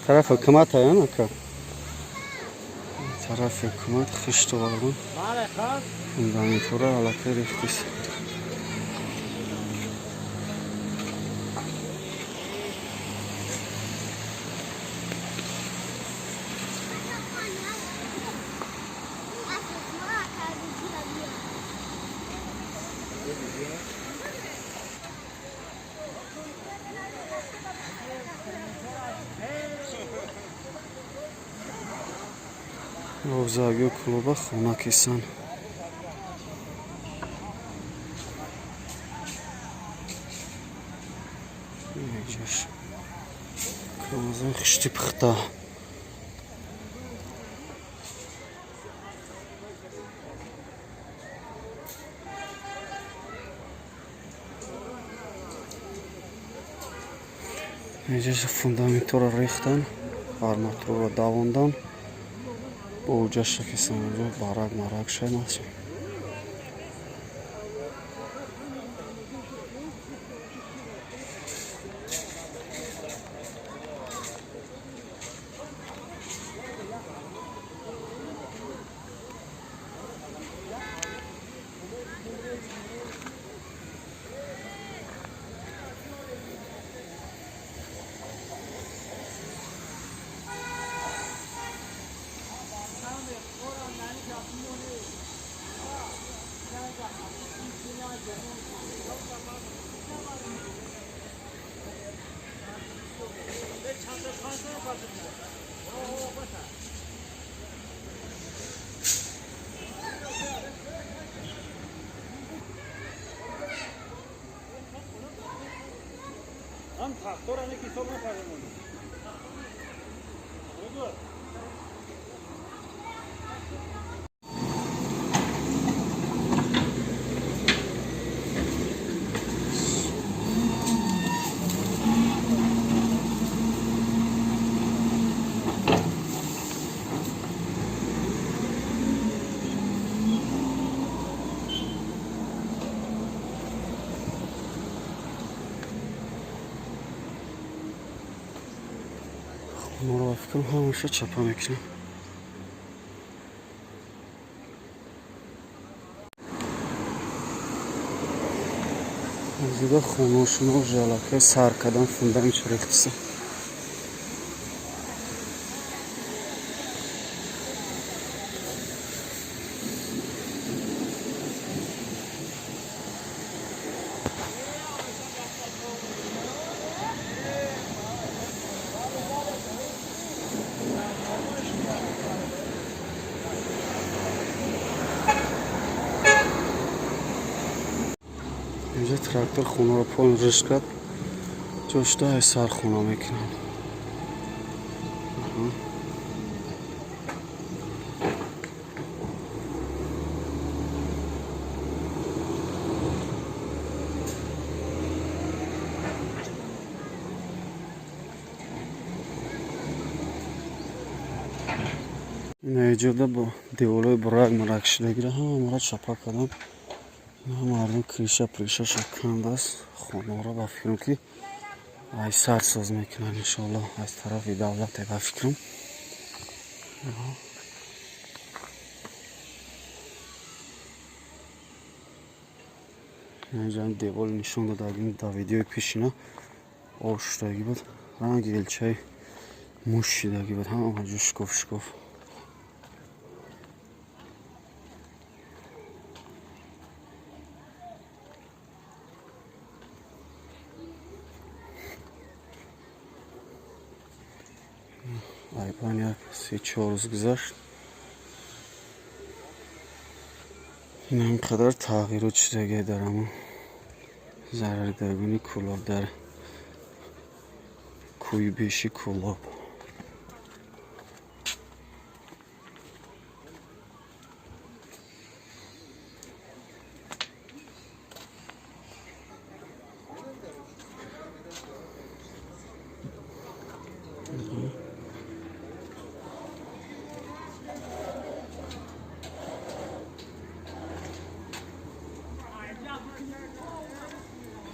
Тараф ҳукумат аянака, тарафи ҳукумат хишт овардан, фундаментҳоро аллакай рехтис. Овзагиё клуба хона кисан. Якҷош хишти пухта. Инҷаша фундаментҳоро рехтан, арматурро давондан, бо уҷаша кисан, инҷо барак марак шаймас. Ҳам трактора не ҳисоб накардем. Моро ба фикрам, ҳамаша чапа мекунем. Зида хоношуно уже аллакай сар кардан, фундаментш рехтиса. Инҷа трактор хонаро поин риш кард, ҷошта ай сар хона мекунанд. Ина иҷода бо деворҳои бурак марак шудагиро ҳамаро чапа кардам. Мардум крыша прышаша кандааст. Хонаро ба фикрам, ки ай сар соз мекунанд, иншоалло, аз тарафи давлате, ба фикрам. Инҷа девол нишон додагим дар видеои пешина, об шудагӣ буд, ранги элчаи муш шидагӣ буд, ҳама ҷо шикоф шикоф. Айбан як 3-4 рӯз гузашт, ин ҳам қадар тағйирот шудагӣ дар ҳамон зарардагони Кӯлоб, дар кӯи беши Кӯлоб.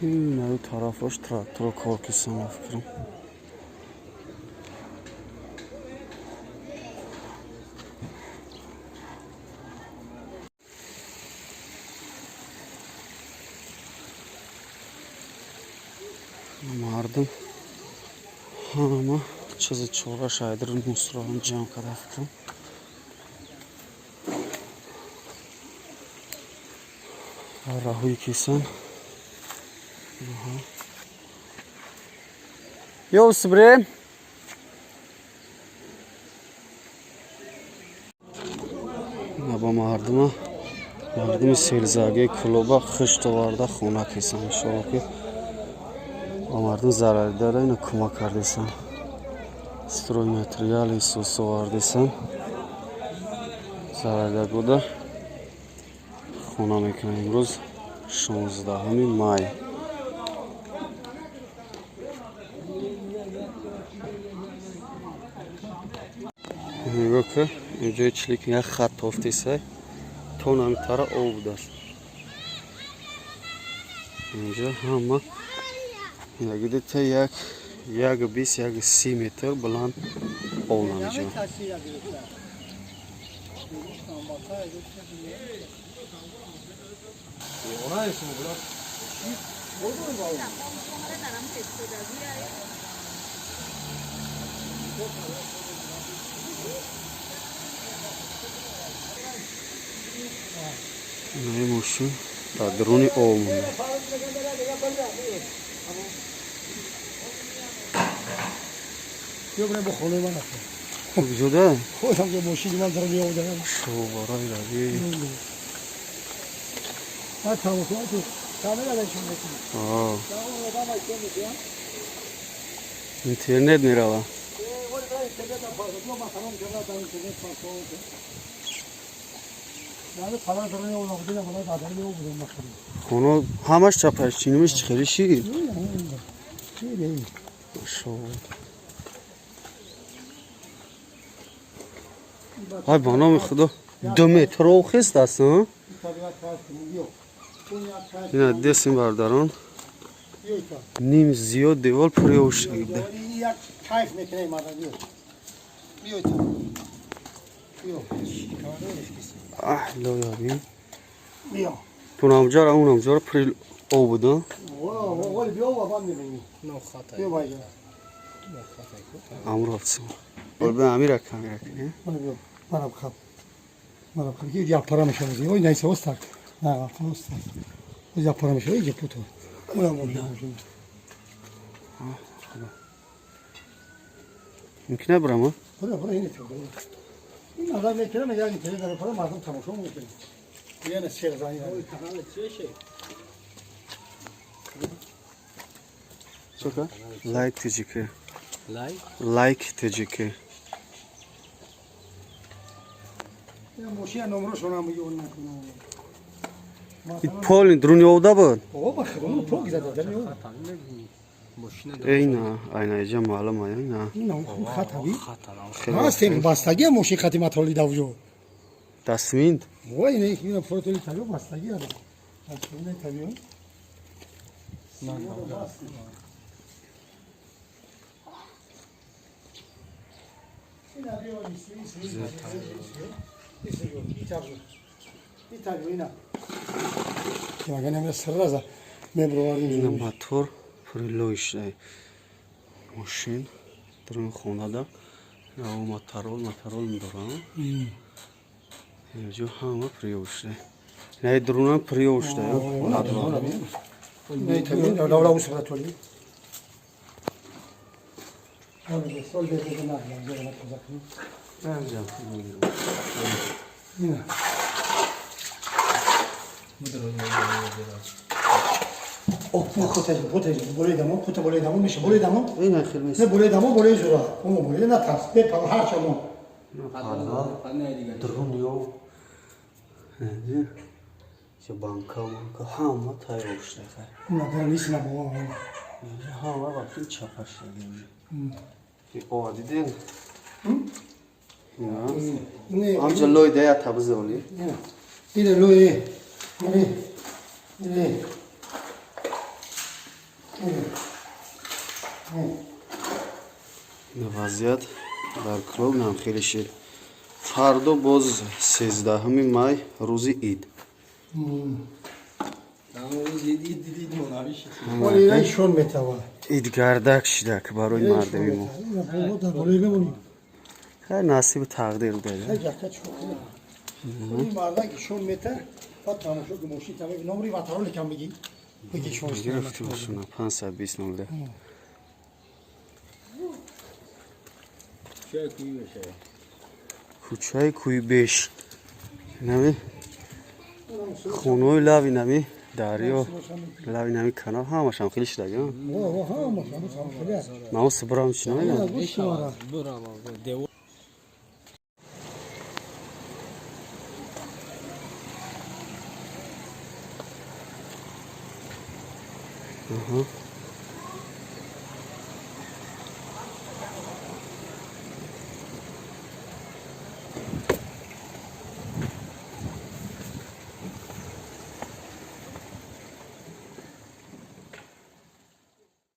Ин тарафош тракторо кор кисан, фикрам. Мардум ҳама чизи чора шайдир мусроҳам ҷамъ карда фикрам. Раҳои кисан. Ё сбре. Ба мардума мардуми селзагии Кӯлоба хишт оварда хона кисан. Иншоалло ки ба мардум зарардида ина кӯмак кардесан. Стройматериал исус овардесан. Зарардагода хона мекунанд. Имрӯз 16 май. Нигоҳ ки инҷои чилик як хат тофтесай то намитара об будааст. Инҷо ҳама ягидита як як бист як си метр баланд об намеҷо. Инаи мошин дар дуруни об монда. Куҷода? Шобараи рави. Интернет мерава. Хоно ҳамаш чапаш чинимиш чӣ хеле шид. Ай ба номи Худо 2 метр об хест аст. Ина десим бародарон. Ним зиёд девол пури об шуда. Аҳ лоябин. Тунамҷара унамҷара пури об буда. Амр рафтсим. Ба амира камера кунем. Мумкин бирам? Лайк ТЖК. Лайк ТЖК. Пол друни овда буд? Эйна, айна иҷа маълум ая, на. Дастминд? Ина мотор пури лой мошин даруни хонада моторол моторол медорам. Инҷо ҳама пури об шуда. Инаи дарунам пури об шуда. Банка банка ҳама тайёр шуда. Ҳама вақти чапа шуда. О, дидем? Амҷа лой дая табзоли. Ире лой. Ире. Ире. Вазъият дар Кӯлоб нам хеле шид. Фардо боз 13 май рӯзи ид. Идгардак шида ки барои мардуми мо. Хай, насиби тақдир буда. Гирифти бошуна 520 0. Кӯчаи Кӯйбеш. Нами хонаҳои лави нами дарё, лави нами канал ҳамашам хеле шидаги. Мао сибрам чи намегам? Аҳа.